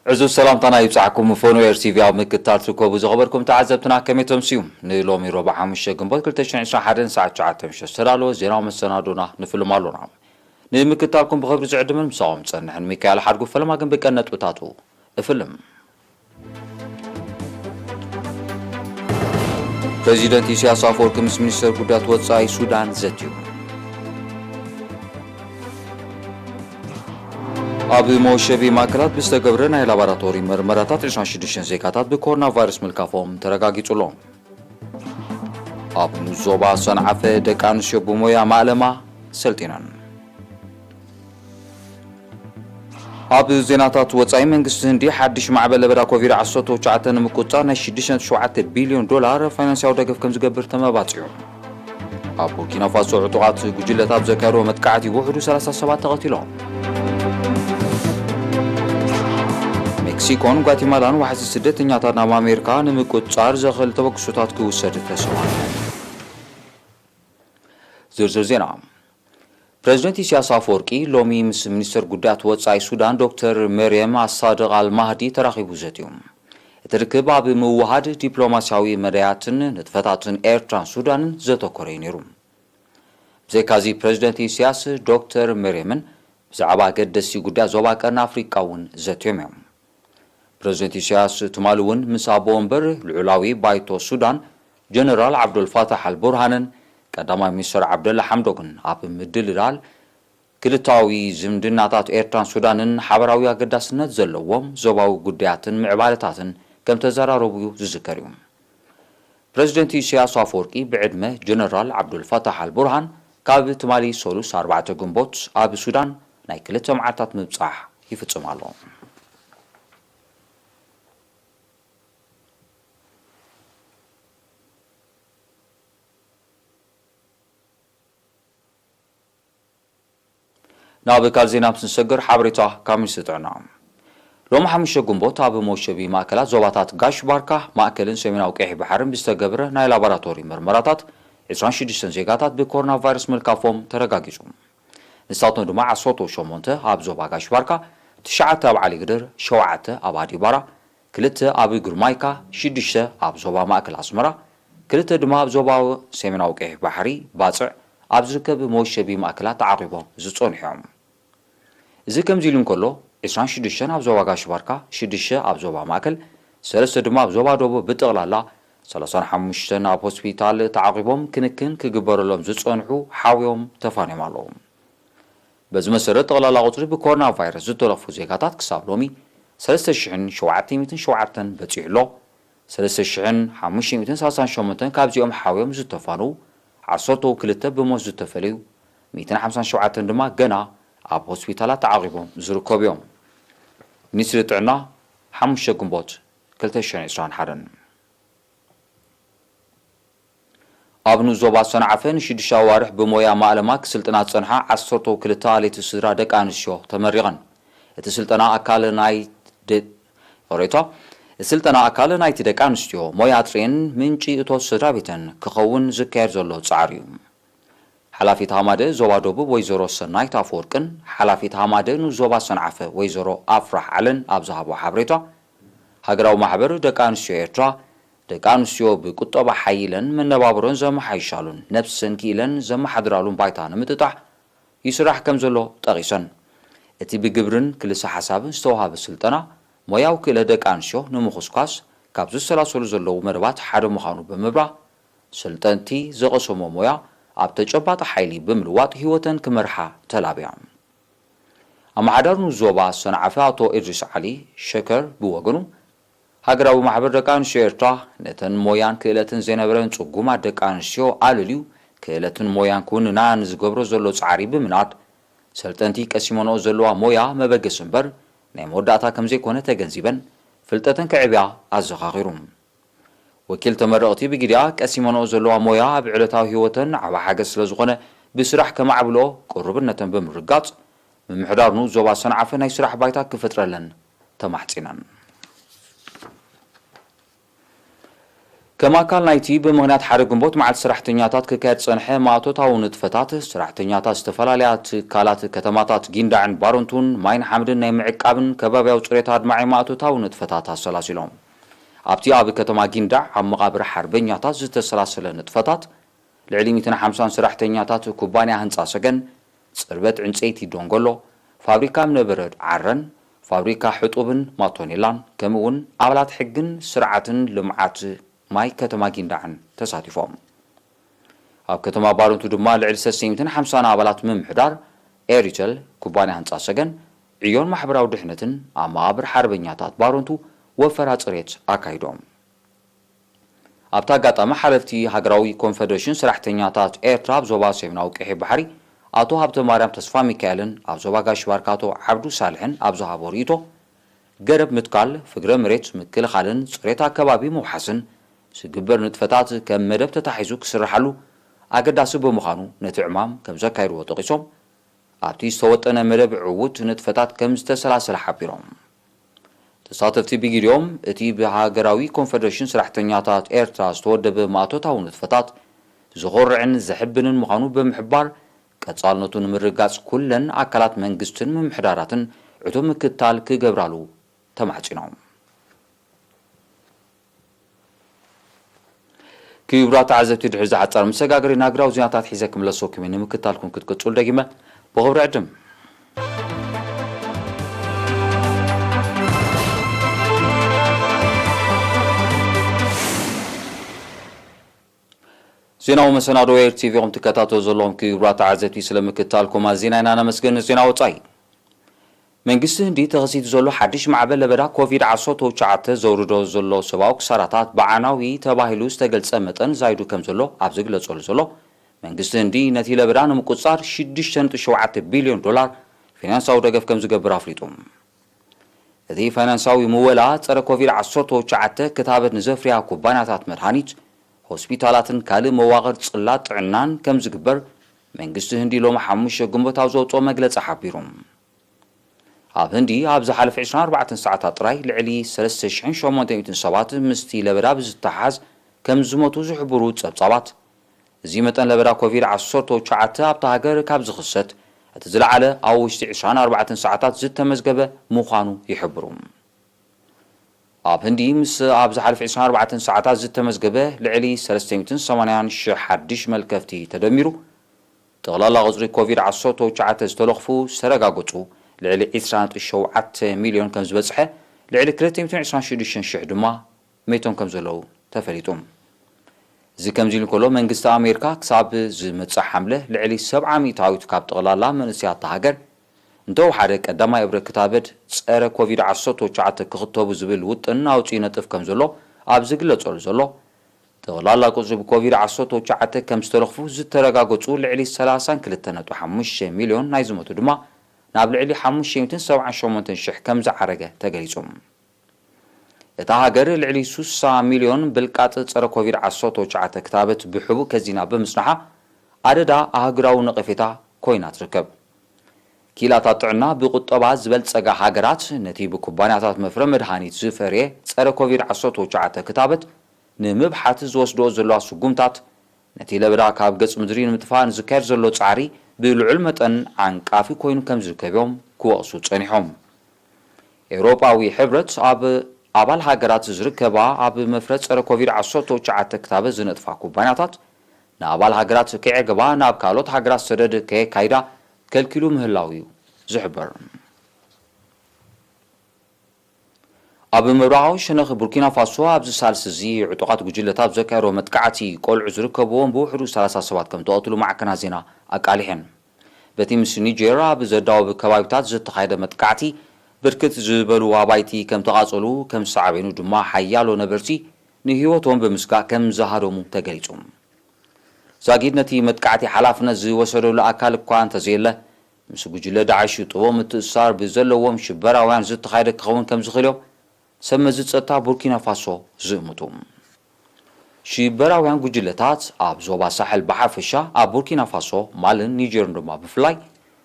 ዕዙዝ ሰላምታና ይብጻሕኩም። ፎኖ ኤር ቲ ቪ ኣብ ምክትታል ትርከቡ ዝኸበርኩም ተዓዘብትና ከመይ ተምስዩ? ንሎሚ ረቡዕ ሓሙሽተ ግንቦት ክልተ ሽሕን ዕስራን ሓደን ሰዓት ትሽዓተ ምሸት ዝተዳለወ ዜናዊ መሰናዶና ንፍልም ኣሎና። ንምክትታልኩም ብኽብሪ ዝዕድምን ምሳኹም ጸንሕን ሚካኤል ሓድጉ። ፈለማ ግን ብቀን ነጥብታቱ እፍልም። ፕረዚደንት ኢሳያስ ኣፈወርቂ ምስ ሚኒስተር ጉዳያት ወጻኢ ሱዳን ዘትዩ። ኣብ መወሸቢ ማእከላት ብዝተገብረ ናይ ላቦራቶሪ መርመራታት ዕስራን ሽዱሽተን ዜጋታት ብኮሮና ቫይረስ ምልካፎም ተረጋጊጹ ኣሎ። ኣብ ንኡስ ዞባ ሰንዓፈ ደቂ ኣንስትዮ ብሞያ ማእለማ ሰልጢነን። ኣብ ዜናታት ወጻኢ፣ መንግስቲ ህንዲ ሓድሽ ማዕበል ለበዳ ኮቪድ ዓሰርተ ትሽዓተ ንምቁጽጻር ናይ ሽዱሽተ ነጥቢ ሸውዓተ ቢልዮን ዶላር ፋይናንሳዊ ደገፍ ከም ዝገብር ተመባጺዑ። ኣብ ቡርኪና ፋሶ ዕጡቓት ጉጅለታት ዘካየድዎ መጥቃዕቲ ውሕዱ ሰላሳ ሰባት ተቐቲሎም። ሜክሲኮን ጓቲማላን ዋሕዚ ስደተኛታት ናብ ኣሜሪካ ንምቁጽጻር ዘኽእል ተበግሶታት ክውሰድ ተስማዕሚዐን። ዝርዝር ዜና። ፕረዚደንት ኢሳያስ ኣፈወርቂ ሎሚ ምስ ሚኒስተር ጉዳያት ወጻኢ ሱዳን ዶክተር መርየም ኣሳድቕ ኣልማህዲ ተራኺቡ ዘትዩ። እቲ ርክብ ኣብ ምውሃድ ዲፕሎማስያዊ መዳያትን ንጥፈታትን ኤርትራን ሱዳንን ዘተኮረ እዩ ነይሩ። ብዘይካዚ ፕረዚደንት ኢሳያስ ዶክተር መርየምን ብዛዕባ ኣገደስቲ ጉዳያት ዞባ ቀርኒ ኣፍሪቃ እውን ዘትዮም እዮም። ፕረዚደንት ኢሳያስ ትማሊ እውን ምስ ኣቦ ወንበር ልዑላዊ ባይቶ ሱዳን ጀነራል ዓብዱልፋታሕ ኣልቡርሃንን ቀዳማይ ሚኒስተር ዓብደላ ሓምዶክን ኣብ ምድልዳል ክልታዊ ዝምድናታት ኤርትራን ሱዳንን ሓበራዊ ኣገዳስነት ዘለዎም ዞባዊ ጉዳያትን ምዕባለታትን ከም ተዘራረቡ ዝዝከር እዩ። ፕረዚደንት ኢሳያስ ኣፈወርቂ ብዕድመ ጀነራል ዓብዱልፋታሕ ኣልቡርሃን ካብ ትማሊ ሰሉስ ኣርባዕተ ግንቦት ኣብ ሱዳን ናይ ክልተ መዓልታት ምብጻሕ ይፍጽም ኣሎ። ናብ ካልእ ዜና ምስ ንሰግር፣ ሓበሬታ ካብ ሚኒስትሪ ጥዕና። ሎሚ ሓሙሽተ ግንቦት ኣብ መወሸቢ ማእከላት ዞባታት ጋሽ ባርካ፣ ማእከልን ሰሜናዊ ቀይሕ ባሕርን ብዝተገብረ ናይ ላቦራቶሪ መርመራታት ዕስራን ሽዱሽተን ዜጋታት ብኮሮና ቫይረስ ምልካፎም ተረጋጊጹ። ንሳቶም ድማ ዓሰርተ ሸሞንተ ኣብ ዞባ ጋሽ ባርካ፣ ትሽዓተ ኣብ ዓሊግድር፣ ሸውዓተ ኣብ ኣዲባራ፣ ክልተ ኣብ ግርማይካ፣ ሽዱሽተ ኣብ ዞባ ማእከል ኣስመራ፣ ክልተ ድማ ኣብ ዞባ ሰሜናዊ ቀይሕ ባሕሪ ባጽዕ ኣብ ዝርከብ መወሸቢ ማእከላት ተዓቒቦም ዝጸንሑ እዮም። እዚ ከምዚ ኢሉ እንከሎ፣ ዕስራን ሽዱሽተን ኣብ ዞባ ጋሽ ባርካ፣ ሽዱሽተ ኣብ ዞባ ማእከል፣ ሰለስተ ድማ ኣብ ዞባ ደቡብ፣ ብጠቕላላ ሰላሳን ሓሙሽተን ኣብ ሆስፒታል ተዓቒቦም ክንክን ክግበረሎም ዝጸንሑ ሓውዮም ተፋንዮም ኣለዉ። በዚ መሰረት፣ ጠቕላላ ቁጽሪ ብኮሮና ቫይረስ ዝተለኽፉ ዜጋታት ክሳብ ሎሚ ሰለስተ ሽሕን ሸውዓተ ሚእትን ሸውዓተን በጺሑ ኣሎ። ሰለስተ ሽሕን ሓሙሽተ ሚእትን ሰላሳን ሸሞንተን ካብዚኦም ሓውዮም ዝተፋንዉ፣ ዓሰርተ ክልተ ብሞት ዝተፈለዩ፣ ሚእትን ሓምሳን ሸውዓተን ድማ ገና ኣብ ሆስፒታላት ተዓቒቦም ዝርከቡ እዮም። ሚኒስትሪ ጥዕና፣ ሓሙሽተ ግንቦት ክልተ ሽሕን ዕስራን ሓደን። ኣብ ንኡስ ዞባ ሰንዓፈ ንሽዱሽተ ኣዋርሕ ብሞያ ማእለማ ክስልጥና ዝጸንሓ ዓሰርተ ክልተ ኣለይቲ ስድራ ደቂ ኣንስትዮ ተመሪቐን። እቲ ስልጠና ኣካል ናይ ደ-፣ ይቕሬታ፣ እቲ ስልጠና ኣካል ናይቲ ደቂ ኣንስትዮ ሞያ ኣጥርየን ምንጪ እቶት ስድራ ቤተን ክኸውን ዝካየድ ዘሎ ጻዕሪ እዩ። ሓላፊት ሃማደ ዞባ ደቡብ ወይዘሮ ሰናይት ኣፈወርቅን ሓላፊት ሃማደ ንኡስ ዞባ ሰንዓፈ ወይዘሮ ኣፍራሕ ዓለን ኣብ ዝሃቦ ሓበሬታ፣ ሃገራዊ ማሕበር ደቂ ኣንስትዮ ኤርትራ፣ ደቂ ኣንስትዮ ብቁጠባ ሓይለን መነባብሮን ዘመሓይሻሉን ነብሰን ክኢለን ዘመሓድራሉን ባይታ ንምጥጣሕ ይስራሕ ከም ዘሎ ጠቒሰን፣ እቲ ብግብርን ክልሰ ሓሳብን ዝተዋህበ ስልጠና ሞያዊ ክእለት ደቂ ኣንስትዮ ንምኹስኳስ ካብ ዝሰላሰሉ ዘለዉ መደባት ሓደ ምዃኑ ብምብራህ፣ ሰልጠንቲ ዝቐሰሞ ሞያ ኣብ ተጨባጢ ሓይሊ ብምልዋጥ ህይወተን ክመርሓ ተላብያ። ኣመሓዳሪ ንኡስ ዞባ ሰንዓፈ ኣቶ እድሪስ ዓሊ ሸከር ብወገኑ፣ ሃገራዊ ማሕበር ደቂ ኣንስትዮ ኤርትራ ነተን ሞያን ክእለትን ዘይነበረን ጽጉማት ደቂ ኣንስትዮ ኣለልዩ ክእለትን ሞያን ክውንና ንዝገብሮ ዘሎ ጻዕሪ ብምናድ፣ ሰልጠንቲ ቀሲመንኦ ዘለዋ ሞያ መበገሲ እምበር ናይ መወዳእታ ከም ዘይኮነ ተገንዚበን፣ ፍልጠተን ከዕብያ ኣዘኻኺሩ። ወኪል ተመረቕቲ ብግዲኣ ቀሲመንኦ ዘለዋ ሞያ ኣብ ዕለታዊ ህይወተን ዓቢ ሓገዝ ስለ ዝኾነ፣ ብስራሕ ከማዕብልኦ ቅሩብነተን ብምርጋጽ፣ ምምሕዳር ንኡስ ዞባ ሰንዓፈ ናይ ስራሕ ባይታ ክፈጥረለን ተማሕጺነን። ከም ኣካል ናይቲ ብምኽንያት ሓደ ግንቦት መዓልቲ ሰራሕተኛታት ክካየድ ዝጸንሐ ማእቶታዊ ንጥፈታት፣ ሰራሕተኛታት ዝተፈላለያ ትካላት ከተማታት ጊንዳዕን ባረንቱን ማይን ሓመድን ናይ ምዕቃብን ከባብያዊ ጽሬት ኣድማዒ ማእቶታዊ ንጥፈታት ኣሰላሲሎም። ኣብቲ ኣብ ከተማ ጊንዳዕ ኣብ መቓብር ሓርበኛታት ዝተሰላሰለ ንጥፈታት፣ ልዕሊ ሚእትን ሓምሳን ሰራሕተኛታት ኩባንያ ህንጻ ሰገን፣ ጽርበት ዕንጸይቲ ዶንጎሎ፣ ፋብሪካ እምነበረድ ዓረን፣ ፋብሪካ ሕጡብን ማቶኔላን፣ ከምኡ'ውን ኣባላት ሕግን ስርዓትን ልምዓት ማይ ከተማ ጊንዳዕን ተሳቲፎም። ኣብ ከተማ ባረንቱ ድማ ልዕሊ ሰለስተ ሚእትን ሓምሳን ኣባላት ምምሕዳር ኤሪተል፣ ኩባንያ ህንጻ ሰገን፣ ዕዮን ማሕበራዊ ድሕነትን ኣብ መቓብር ሓርበኛታት ባረንቱ ወፈራ ጽሬት ኣካይዶም። ኣብቲ ኣጋጣሚ ሓለፍቲ ሃገራዊ ኮንፈደሬሽን ሰራሕተኛታት ኤርትራ ኣብ ዞባ ሰሜናዊ ቀይሕ ባሕሪ ኣቶ ሃብተማርያም ተስፋሚካኤልን ኣብ ዞባ ጋሽ ባርካ ኣቶ ዓብዱ ሳልሕን ኣብ ዝሃቦ ርእይቶ፣ ገረብ ምትካል፣ ፍግረ መሬት ምክልኻልን ጽሬት ኣከባቢ ምውሓስን ዝግበር ንጥፈታት ከም መደብ ተታሒዙ ክስርሓሉ ኣገዳሲ ብምዃኑ ነቲ ዕማም ከም ዘካየድዎ ጠቒሶም፣ ኣብቲ ዝተወጠነ መደብ ዕዉት ንጥፈታት ከም ዝተሰላሰለ ሓቢሮም። ተሳተፍቲ ብግዲኦም፣ እቲ ብሃገራዊ ኮንፈደሬሽን ሰራሕተኛታት ኤርትራ ዝተወደበ ማእቶታዊ ንጥፈታት ዘኾርዕን ዘሕብንን ምዃኑ ብምሕባር፣ ቀጻልነቱ ንምርግጋጽ ኩለን ኣካላት መንግስትን ምምሕዳራትን ዕቱብ ምክትታል ክገብራሉ ተማሕጺኖም። ክቡራት ተዓዘብቲ፣ ድሕሪ ዝሓጻር መሰጋገሪ ናግራዊ ዜናታት ሒዘ ክምለሰኩም እየ። ንምክትታልኩም ክትቅጽሉ ደጊመ ብኽብሪ ዕድም። ዜናዊ መሰናዶ ኤር ቲቪ ኹም ትከታተሉ ዘለኹም ክቡራት ተዓዘብቲ፣ ስለ ምክትታልኩም ኣዚና ኢና ነመስግን። ዜና ወጻኢ። መንግስቲ ህንዲ ተኸሲቱ ዘሎ ሓድሽ ማዕበል ለበዳ ኮቪድ ዓሰርተ ትሽዓተ ዘውርዶ ዘሎ ሰብኣዊ ክሳራታት ብዓናዊ ተባሂሉ ዝተገልጸ መጠን ዛይዱ ከም ዘሎ ኣብ ዝግለጸሉ ዘሎ፣ መንግስቲ ህንዲ ነቲ ለበዳ ንምቁጽጻር ሽዱሽተ ነጥቢ ሸውዓተ ቢልዮን ዶላር ፊናንሳዊ ደገፍ ከም ዝገብር ኣፍሊጡ። እቲ ፋይናንሳዊ ምወላ ጸረ ኮቪድ ዓሰርተ ትሽዓተ ክታበት ንዘፍርያ ኩባንያታት መድሃኒት፣ ሆስፒታላትን ካልእ መዋቕር ጽላት ጥዕናን ከም ዝግበር መንግስቲ ህንዲ ሎሚ ሓሙሽተ ግንቦት ኣብ ዘውጽኦ መግለጺ ሓቢሩ። ኣብ ህንዲ ኣብ ዝሓለፈ ዕስራን ኣርባዕተን ሰዓታት ጥራይ ልዕሊ ሰለስተ ሽሕን ሸሞንተ ሚእትን ሰባት ምስቲ ለበዳ ብዝተሓሓዝ ከም ዝሞቱ ዝሕብሩ ጸብጻባት፣ እዚ መጠን ለበዳ ኮቪድ ዓሰርተ ትሽዓተ ኣብታ ሃገር ካብ ዝኽሰት እቲ ዝለዓለ ኣብ ውሽጢ ዕስራን ኣርባዕተን ሰዓታት ዝተመዝገበ ምዃኑ ይሕብሩ። ኣብ ህንዲ ምስ ኣብ ዝሓለፈ ዕስራን ኣርባዕተን ሰዓታት ዝተመዝገበ ልዕሊ ሰለስተ ሚእትን ሰማንያን ሽሕ ሓድሽ መልከፍቲ ተደሚሩ፣ ጠቕላላ ቁጽሪ ኮቪድ ዓሰርተ ትሽዓተ ዝተለኽፉ ዝተረጋገጹ ልዕሊ ዕስራ ነጥቢ ሸውዓተ ሚልዮን ከም ዝበጽሐ፣ ልዕሊ ክልተ ሚእትን ዕስራን ሽዱሽተን ሽሕ ድማ መይቶም ከም ዘለዉ ተፈሊጡ። እዚ ከምዚ ኢሉ እንከሎ፣ መንግስቲ ኣሜሪካ ክሳብ ዝመጽእ ሓምለ ልዕሊ ሰብዓ ሚእታዊት ካብ ጠቕላላ መንእሰያት እታ ሃገር እንተወሓደ ቀዳማይ እብረ ክታበት ጸረ ኮቪድ ዓሰርተ ትሽዓተ ክኽተቡ ዝብል ውጥን ኣውጺኡ ይነጥፍ ከም ዘሎ ኣብ ዝግለጸሉ ዘሎ፣ ጠቕላላ ቁጽሪ ብኮቪድ ዓሰርተ ትሽዓተ ከም ዝተለኽፉ ዝተረጋገጹ ልዕሊ ሰላሳን ክልተ ነጥቢ ሓሙሽተ ሚልዮን፣ ናይ ዝሞቱ ድማ ናብ ልዕሊ ሓሙሽተ ሚእትን ሰብዓን ሸሞንተን ሽሕ ከም ዝዓረገ ተገሊጹ። እታ ሃገር ልዕሊ ስሳ ሚልዮን ብልቃጥ ጸረ ኮቪድ ዓሰርተ ትሽዓተ ክታበት ብሕቡእ ከዚና ብምጽንሓ፣ ኣደዳ ኣህጉራዊ ነቐፌታ ኮይና ትርከብ። ክኢላታት ጥዕና፣ ብቁጠባ ዝበልጸጋ ሃገራት ነቲ ብኩባንያታት መፍረ መድሃኒት ዝፈርየ ጸረ ኮቪድ ዓሰርተ ትሽዓተ ክታበት ንምብሓት ዝወስድኦ ዘለዋ ስጉምታት፣ ነቲ ለበዳ ካብ ገጽ ምድሪ ንምጥፋእ ንዝካየድ ዘሎ ጻዕሪ ብልዑል መጠን ዓንቃፊ ኮይኑ ከም ዝርከብዮም ክወቕሱ ጸኒሖም። ኤውሮጳዊ ሕብረት ኣብ ኣባል ሃገራት ዝርከባ ኣብ መፍረ ጸረ ኮቪድ ዓሰርተ ትሽዓተ ክታበት ዝነጥፋ ኩባንያታት፣ ንኣባል ሃገራት ከየዕገባ ናብ ካልኦት ሃገራት ሰደድ ከየካይዳ ከልኪሉ ምህላው እዩ ዝሕበር። ኣብ ምብራቓዊ ሸነኽ ቡርኪና ፋሶ ኣብዚ ሳልስ እዚ ዕጡቓት ጉጅለታት ዘካየዶ መጥቃዕቲ፣ ቆልዑ ዝርከብዎም ብውሕዱ ሰላሳ ሰባት ከም ተቐትሉ ማዕከናት ዜና ኣቃሊሐን። በቲ ምስ ኒጀር ኣብ ዘዳወብ ከባቢታት ዝተኻየደ መጥቃዕቲ፣ ብርክት ዝበሉ ኣባይቲ ከም ተቓጸሉ፣ ከም ዝሰዓበኑ ድማ ሓያሎ ነበርቲ ንህይወቶም ብምስጋእ ከም ዝሃደሙ ተገሊጹ። ዛጊድ ነቲ መጥቃዕቲ ሓላፍነት ዝወሰደሉ ኣካል እኳ እንተዘየለ፣ ምስ ጉጅለ ዳዕሽ ጥቡቕ ምትእስሳር ብዘለዎም ሽበራውያን ዝተኻየደ ክኸውን ከም ዝኽእል እዮም ሰብ መዚ ጸጥታ ቡርኪና ፋሶ ዝእምቱ። ሽበራውያን ጉጅለታት ኣብ ዞባ ሳሕል ብሓፈሻ፣ ኣብ ቡርኪና ፋሶ፣ ማልን ኒጀርን ድማ ብፍላይ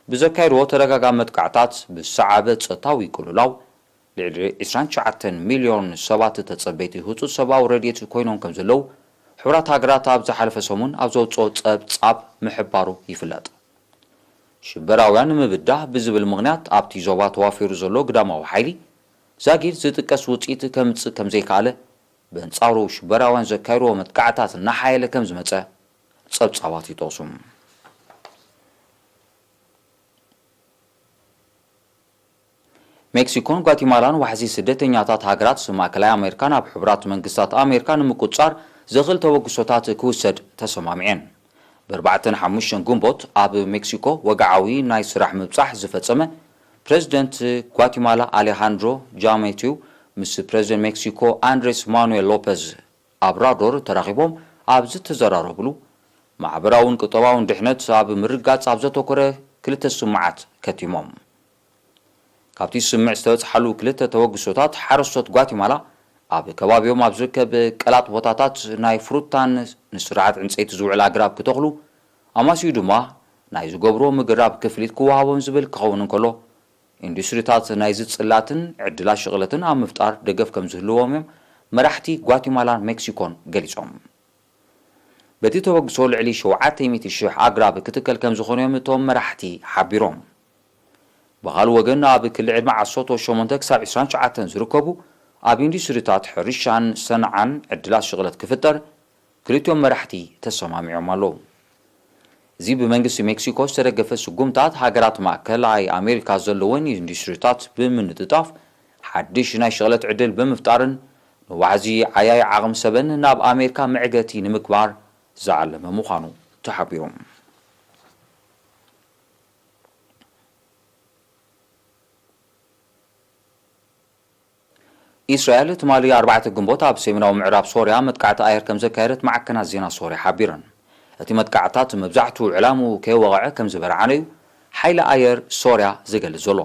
ብዘካየድዎ ተደጋጋሚ መጥቃዕታት ብዝሰዓበ ጸጥታዊ ቅልውላው፣ ልዕሊ ዕስራን ትሽዓተን ሚልዮን ሰባት ተጸበይቲ ህጹጽ ሰብኣዊ ረድኤት ኮይኖም ከም ዘለዉ ሕቡራት ሃገራት ኣብ ዝሓለፈ ሰሙን ኣብ ዘውጽኦ ጸብጻብ ምሕባሩ ይፍለጥ። ሽበራውያን ንምብዳህ ብዝብል ምኽንያት ኣብቲ ዞባ ተዋፊሩ ዘሎ ግዳማዊ ሓይሊ ዛጊድ ዝጥቀስ ውጽኢት ከምጽእ ከም ዘይከኣለ፣ በንጻሩ ሽበራውያን ዘካየድዎ መጥቃዕታት እናሓየለ ከም ዝመጸ ጸብጻባት ይጠቕሱ። ሜክሲኮን ጓቲማላን ዋሕዚ ስደተኛታት ሃገራት ማእከላይ ኣሜሪካ ናብ ሕቡራት መንግስታት ኣሜሪካ ንምቁጽጻር ዘኽእል ተበግሶታት ክውሰድ ተሰማሚዐን። ብኣርባዕተን ሓሙሽተን ግንቦት ኣብ ሜክሲኮ ወግዓዊ ናይ ስራሕ ምብጻሕ ዝፈጸመ ፕረዚደንት ጓቲማላ ኣሌሃንድሮ ጃሜቲው ምስ ፕረዚደንት ሜክሲኮ ኣንድሬስ ማኑኤል ሎፐዝ ኣብራዶር ተራኺቦም ኣብ ዝተዘራረብሉ፣ ማሕበራውን ቁጠባውን ድሕነት ኣብ ምርጋጽ ኣብ ዘተኮረ ክልተ ስምምዓት ከቲሞም። ካብቲ ስምምዕ ዝተበጽሓሉ ክልተ ተበግሶታት፣ ሓረስቶት ጓቲማላ ኣብ ከባቢኦም ኣብ ዝርከብ ቀላጥ ቦታታት ናይ ፍሩታን ንስርዓት ዕንጸይቲ ዝውዕል ኣግራብ ክተኽሉ፣ ኣማስዩ ድማ ናይ ዝገብርዎ ምግራብ ክፍሊት ክወሃቦም ዝብል ክኸውን እንከሎ፣ ኢንዱስትሪታት ናይዚ ጽላትን ዕድላት ሽቕለትን ኣብ ምፍጣር ደገፍ ከም ዝህልዎም እዮም መራሕቲ ጓቲማላን ሜክሲኮን ገሊጾም። በቲ ተበግሶ ልዕሊ ሸውዓተ ሚእቲ ሽሕ ኣግራብ ክትከል ከም ዝኾነ እዮም እቶም መራሕቲ ሓቢሮም። ብኻልእ ወገን፣ ኣብ ክሊ ዕድመ ዓሰርተ ሸሞንተ ክሳብ ዕስራን ትሽዓተን ዝርከቡ ኣብ ኢንዱስትሪታት ሕርሻን ሰንዓን ዕድላት ሽቕለት ክፍጠር ክልቲኦም መራሕቲ ተሰማሚዖም ኣለዉ። እዚ ብመንግስቲ ሜክሲኮ ዝተደገፈ ስጉምታት፣ ሃገራት ማእከላይ ኣሜሪካ ዘለወን ኢንዱስትሪታት ብምንጥጣፍ ሓድሽ ናይ ሽቕለት ዕድል ብምፍጣርን ንዋሕዚ ዓያዪ ዓቕሚ ሰበን ናብ ኣሜሪካ መዕገቲ ንምግባር ዝዓለመ ምዃኑ ተሓቢሩ። ኢስራኤል ትማሊ ኣርባዕተ ግንቦት ኣብ ሰሜናዊ ምዕራብ ሶርያ መጥቃዕቲ ኣየር ከም ዘካየደት ማዕከናት ዜና ሶርያ ሓቢረን። እቲ መጥቃዕትታት መብዛሕትኡ ዕላምኡ ከይወቕዐ ከም ዝበርዓነ እዩ ሓይሊ ኣየር ሶርያ ዝገልጽ ዘሎ።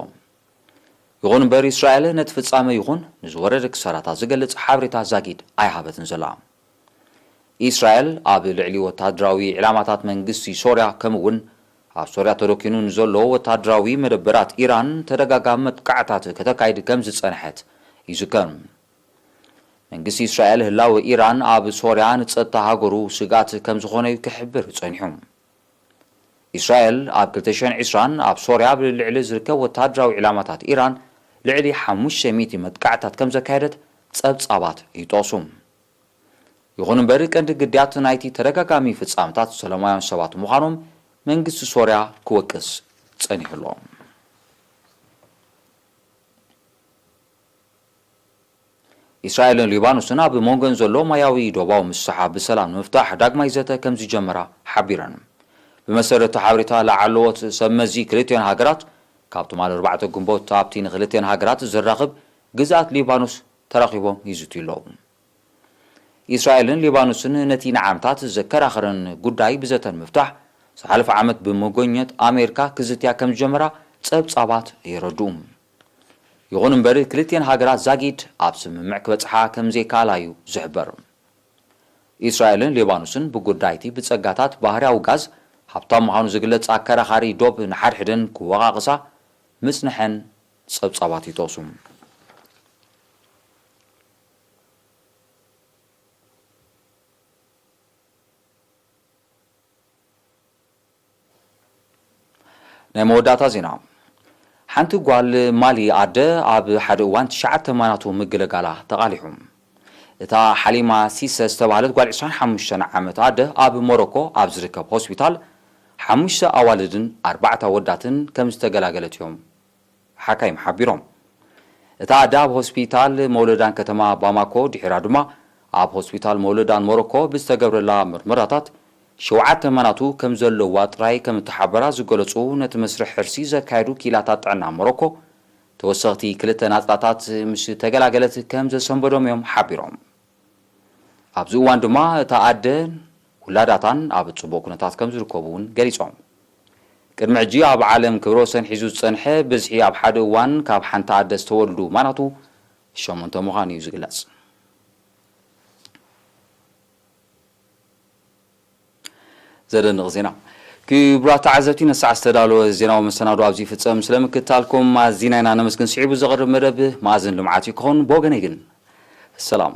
ይኹን እምበር፣ ኢስራኤል ነቲ ፍጻመ ይኹን ንዝወረደ ክሳራታት ዝገልጽ ሓበሬታ ዛጊድ ኣይሃበትን ዘላ። ኢስራኤል ኣብ ልዕሊ ወተሃደራዊ ዕላማታት መንግስቲ ሶርያ፣ ከምኡ'ውን ኣብ ሶርያ ተደኪኑ ንዘሎ ወተሃደራዊ መደበራት ኢራን ተደጋጋሚ መጥቃዕታት ከተካይድ ከም ዝጸንሐት ይዝከር። መንግስቲ ኢስራኤል ህላወ ኢራን ኣብ ሶርያ ንጸጥታ ሃገሩ ስግኣት ከም ዝኾነ እዩ ክሕብር ጸኒሑ። ኢስራኤል ኣብ ክልተ ሽሕን ዕስራን ኣብ ሶርያ ኣብ ልዕሊ ዝርከብ ወተሃደራዊ ዕላማታት ኢራን ልዕሊ ሓሙሽተ ሚእቲ መጥቃዕታት ከም ዘካየደት ጸብጻባት ይጠቕሱ። ይኹን እምበር፣ ቀንዲ ግዳያት ናይቲ ተደጋጋሚ ፍጻመታት ሰላማውያን ሰባት ምዃኖም መንግስቲ ሶርያ ክወቅስ ጸኒሑ ኣሎ። ኢስራኤልን ሊባኖስን ኣብ መንጎን ዘሎ ማያዊ ዶባዊ ምስሓ ብሰላም ንምፍታሕ ዳግማይ ዘተ ከም ዝጀመራ ሓቢረን። ብመሰረት ሓበሬታ ላዕለዎት ሰብ መዚ ክልቲኦን ሃገራት፣ ካብ ትማሊ ኣርባዕተ ግንቦት ኣብቲ ንክልቲኦን ሃገራት ዘራኽብ ግዝኣት ሊባኖስ ተራኺቦም ይዝትዩ ኣለዉ። ኢስራኤልን ሊባኖስን ነቲ ንዓመታት ዘከራኸረን ጉዳይ ብዘተን ምፍታሕ ዝሓለፈ ዓመት ብመጎኘት ኣሜሪካ ክዝትያ ከም ዝጀመራ ጸብጻባት የረድኡ። ይኹን እምበር፣ ክልቲኤን ሃገራት ዛጊድ ኣብ ስምምዕ ክበጽሓ ከም ዘይከኣላ እዩ ዝሕበር። ኢስራኤልን ሊባኖስን ብጉዳይቲ ብጸጋታት ባህርያዊ ጋዝ ሃብታም ምዃኑ ዝግለጽ ኣከራኻሪ ዶብ ንሓድሕደን ክወቓቕሳ ምጽንሐን ጸብጻባት ይጠቕሱ። ናይ መወዳእታ ዜና። ሓንቲ ጓል ማሊ ኣደ ኣብ ሓደ እዋን ትሽዓተ ማናቱ ምግልጋላ ተቓሊሑ። እታ ሓሊማ ሲሰ ዝተባህለት ጓል ዕስራን ሓሙሽተን ዓመት ኣደ ኣብ ሞሮኮ ኣብ ዝርከብ ሆስፒታል ሓሙሽተ ኣዋልድን ኣርባዕተ ኣወዳትን ከም ዝተገላገለት እዮም ሓካይም ሓቢሮም። እታ ኣደ ኣብ ሆስፒታል መውለዳን ከተማ ባማኮ ድሒራ ድማ ኣብ ሆስፒታል መውለዳን ሞሮኮ ብዝተገብረላ ምርመራታት ሸውዓተ ማናቱ ከም ዘለዋ ጥራይ ከም እተሓበራ ዝገለጹ ነቲ መስርሕ ሕርሲ ዘካየዱ ክኢላታት ጥዕና ሞሮኮ፣ ተወሰኽቲ ክልተ ናጽራታት ምስ ተገላገለት ከም ዘሰንበዶም እዮም ሓቢሮም። ኣብዚ እዋን ድማ እታ ኣደን ውላዳታን ኣብ ጽቡቕ ኩነታት ከም ዝርከቡ እውን ገሊጾም። ቅድሚ ሕጂ ኣብ ዓለም ክብረ ወሰን ሒዙ ዝጸንሐ ብዝሒ ኣብ ሓደ እዋን ካብ ሓንቲ ኣደ ዝተወልዱ ማናቱ ሸሞንተ ምዃኑ እዩ ዝግለጽ። ዘደንቕ ዜና። ክቡራት ተዓዘብቲ፣ ነሳዕ ዝተዳለወ ዜናዊ መሰናዶ ኣብዚ ይፍጸም። ስለምክትታልኩም ኣዚና ኢና ነመስግን። ስዒቡ ዘቕርብ መደብ መኣዝን ልምዓት እዩ ክኸውን። ብወገነይ ግን ሰላም።